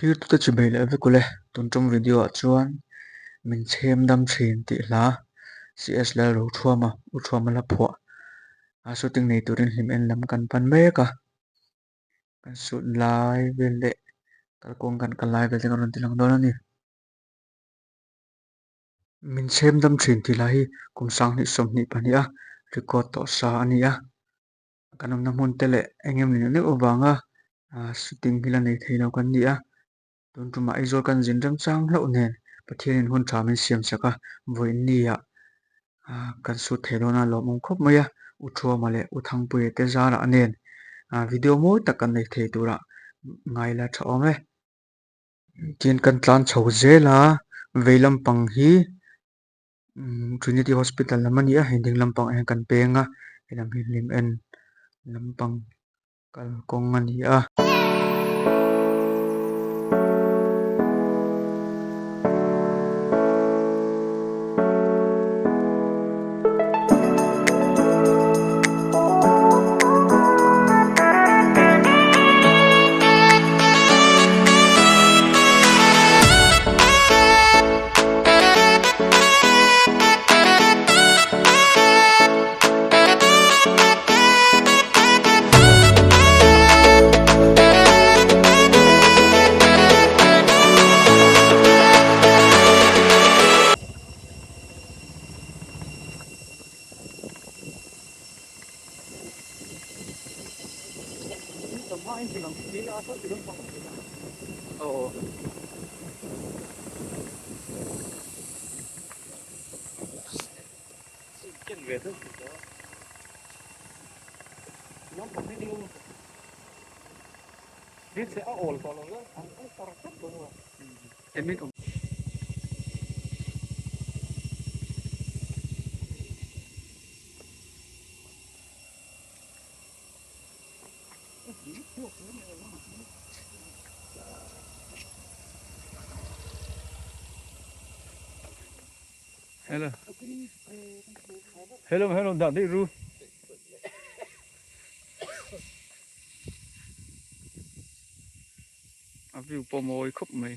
Thirtute chi bei leh vek ule, tun tum video ah chuan min chhem dam thin tih hla CS Lalrothuama U Thuama la phuah a shooting nei turin hlim en lam kan pan mek a, kan shoot lai vel leh kalkawng kan kal lai vel te kan rawn ti lang dawn a ni. Min chhem dam thin tih hla hi kum sanghnih 22 a record tawh sa a ni a. Kan awmna hmun te leh eng emaw ni neuh avanga shooting hi la nei thei lo kan ni a, tun tumah Aizawl kan zin remchang hlauh nen Pathianin hun tha min siam sak a, vawiinniah kan shoot thei dawn a lawmawm khawp mai a, U Thuama leh U Thangpuia te zarah nen video mawi tak kan nei thei turah ngai la tha awm e. Tin kan tlan chho zel a, vei lampang hi. Trinity Hospital lam a ni a hei ding lampang ah hian kan peng a helam hi hlim en lampang kalkawng a ni a. Hello. Hello, hello, dah dei ru. A view pawh mawi khawp mai.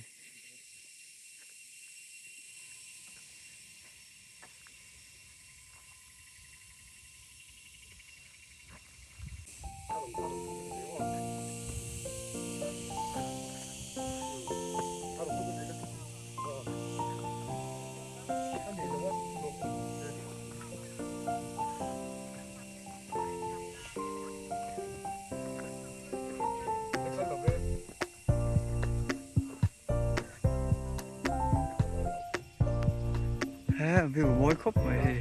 He view mawi khawp mai hei.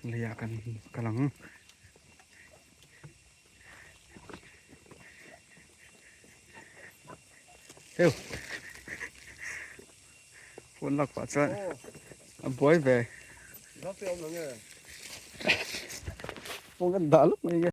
Leiah kan kal ang. Heu phone lak pah chuan a buai ve phone kan dah lawk mai nge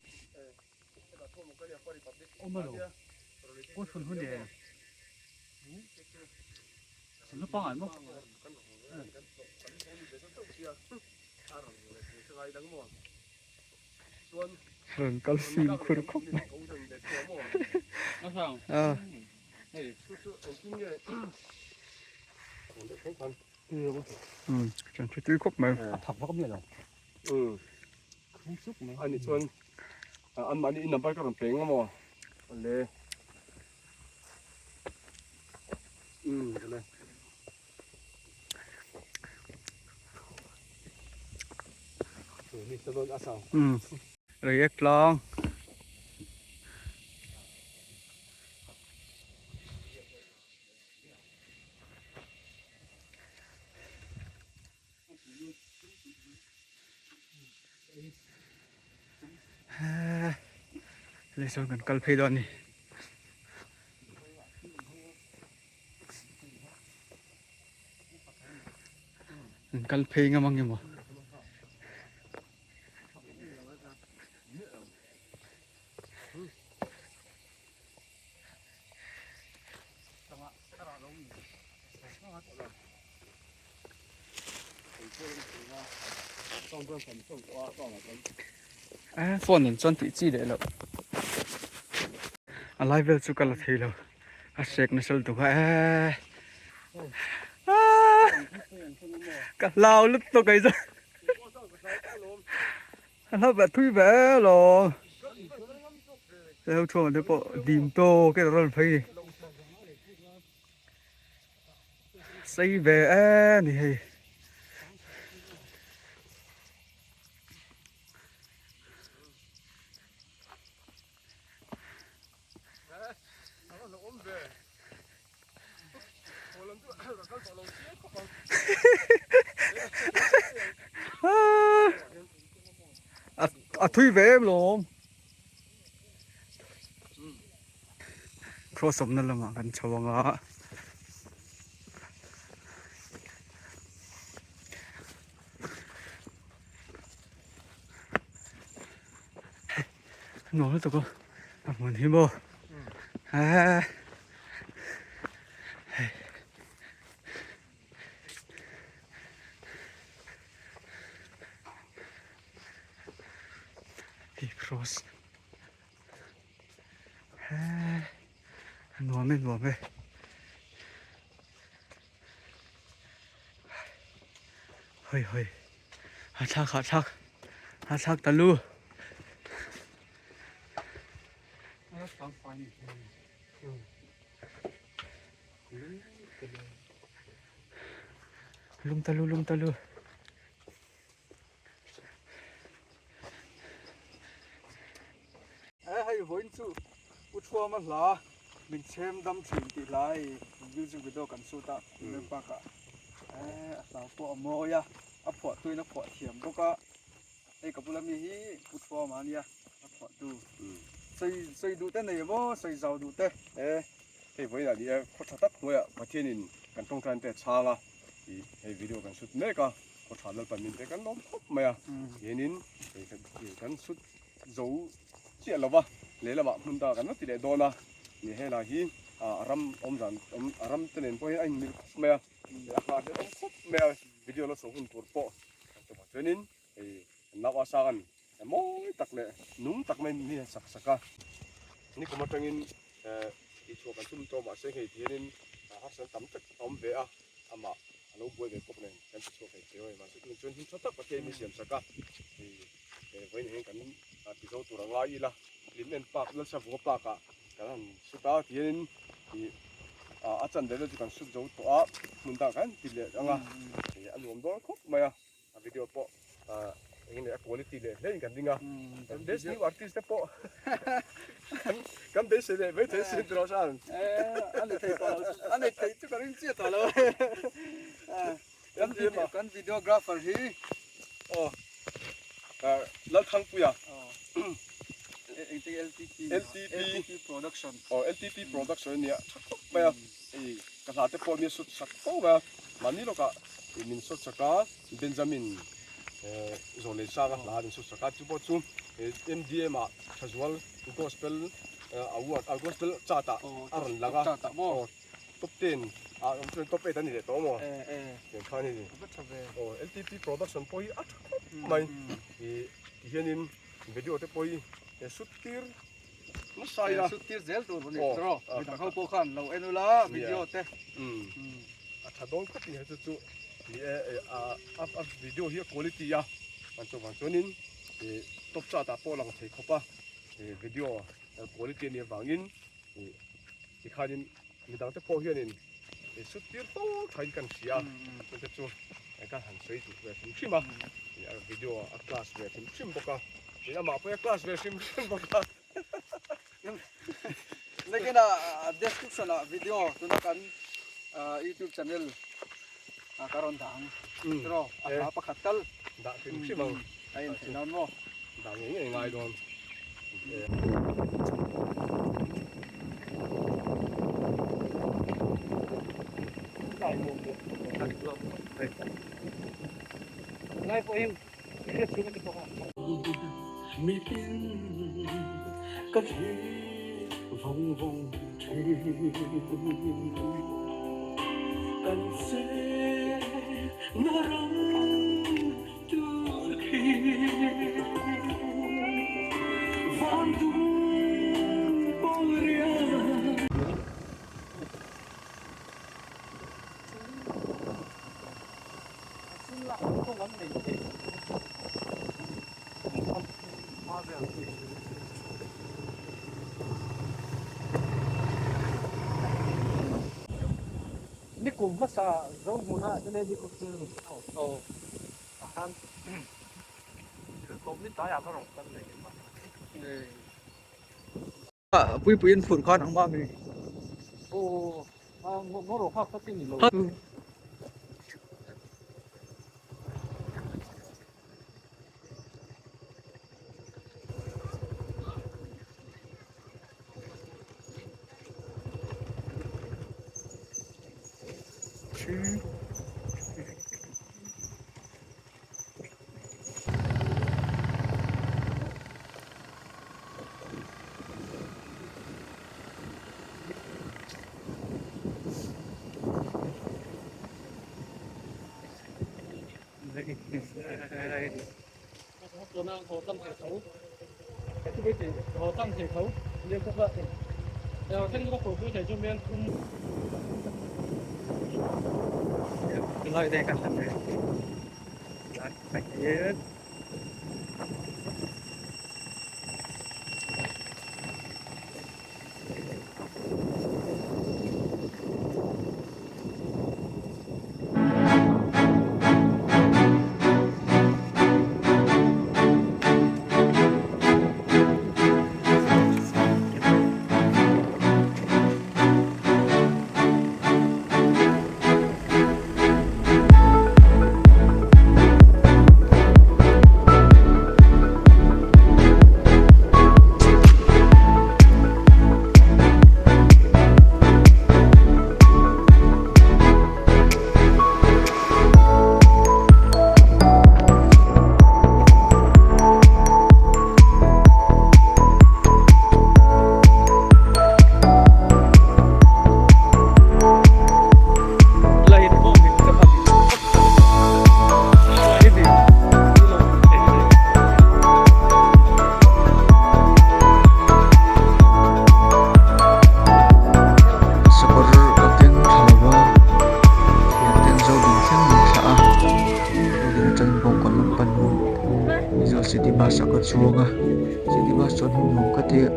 Rawn kal fimkhur khawp mai. Chuan thu tui khawp mai. A thak vak miah lo. Ani chuan an mahni in number ka rawn peng a maw? Le. Le. Reiek tlang. Lei sawn kan kal phei dawn a ni. An kal phei ngam ang emaw. Phone in chuan tih chi leh loh. A lai vel chu ka la thei lo. A hrek nasa lutuk a eee. Ka hlau lutuk kei chu. A hlau ve thui ve lo. Hei thuam te pawh dim tawk in a rawn phei ni. Sei ve e ni hei. A thui ve em lawm. Cross awmna lamah kan chho ang a. Nuam lutuk aw a hmun hi maw eee hei hei cross eee a nuam e nuam e. Hawi hawi a thlak a thlak a thlak ta lu. Lum ta lu lum ta lu. Hei vawiin chu U Thuama hla min chhem dam thin tih hla hei music video kan shoot a Mem Park ah a hla pawh a mawi a, a phuahtuin a phuah thiam bawk a, hei ka bula mi hi U Thuama a nia a phuahtu sawi sawi duh te nei emaw sawi zau duh te. Hei vawiin ah ni e khaw tha tak hnuaiah Pathianin kan tawngtaina te a chhang a ih hei video kan shoot mek a khaw tha Lalpan min pe kan lawm khawp mai a tihianin hei kan shoot zo chiah lo va lehlamah hmun dangah kan la ti leh dawn a ni helai hi a ram awm zan awm a ram te nen pawh hian a inmil khawp mai a a nghah hlelh awm khawp mai a video la chho hun tur pawh chuvang chuanin hei nau a sang a ni mawi tak leh nung tak mai mi a sak sak a nikum atangin tih chhuah kan tum tawh mahse hei tihianin harsatna tam tak a awm ve a amah a lo buai ve bawk nen kan ti chhuak thei chiang a ni mahse tunah chuan him tha tak Pathian min siam sak a hei. Vawiin hian kan ti zo tur a ngai ila Hlimnen Park Lalsavunga Park ah kan han sut a tihianin ih a chan ve vel chu kan sut zo tawh a hmun dangah kan ti leh ang a ih a nuam dawn khawp mai a a video pawh eng nge a quality leh hle in kan ding a best new artist te pawh kan beisei leh mai thei sin tiraw Shan a nei thei tawh lo a nei thei chu ka ring chiah tawh lo kan videographer hi Aw Lalthangpuia LTP LTP Production aw LTP Production a nia tha khawp mai a hei ka hla te pawh mi a sut sak fo mai a mahni lawkah min sut sak a Benjamin Zawhneisanga hla min sut sak a chu pawh chu MDM ah Thazual Gospel Award Gospel chart ah a rawn lang a aw. Top 10 ah awm chuan top 8 a ni leh tawh maw? Tiang khan hei aw LTP production pawh hi a tha khawp mai ih ti hianin video te pawh hi shoot tir nasa ila shoot tir zel tur a ni tawh midang ho pawh khan lo en ula video te a tha dawn khawp ni chu chu ni e a video hi a quality a an chuvang chuanin ih top chart ah pawh lang thei khawp a video quality a nih avangin ih Tikhanin midangte pawh hianin in sut tir fo thain kan hria a, chungte chu kan han sawi duh ve hrim hrim a, a video a class ve hrim hrim bawk a, tin amah pawh hi a class ve hrim hrim bawk a. Nakin a description ah video tuna kan youtube channel ka rawn dah ang tiraw a hla pakhat tal dah hrim hrim ang a in theih dawn maw dah ngei ngei ngai dawn. Mitin ka thlir vawng vawng thin. Kan se na ram tur kher. Van tum pawl riat. Nikum hmasa zo hmuna nikum chu aw ah khan thiltawp ni tlaiah ka rawn kal leh em a. Puipui an phurh khan ang mah mi. Aw a ngaw rawh kha kha ni lo. Sakawr ka keng thla lo va, thianten zo ding thleng min thlah a, zo ding atangin bawngkawn lam pan Aizawl city bus ah ka chuang a, city bus chuan hi nuam ka ti a,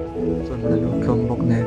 chuan man a lo tlawm bawk nen.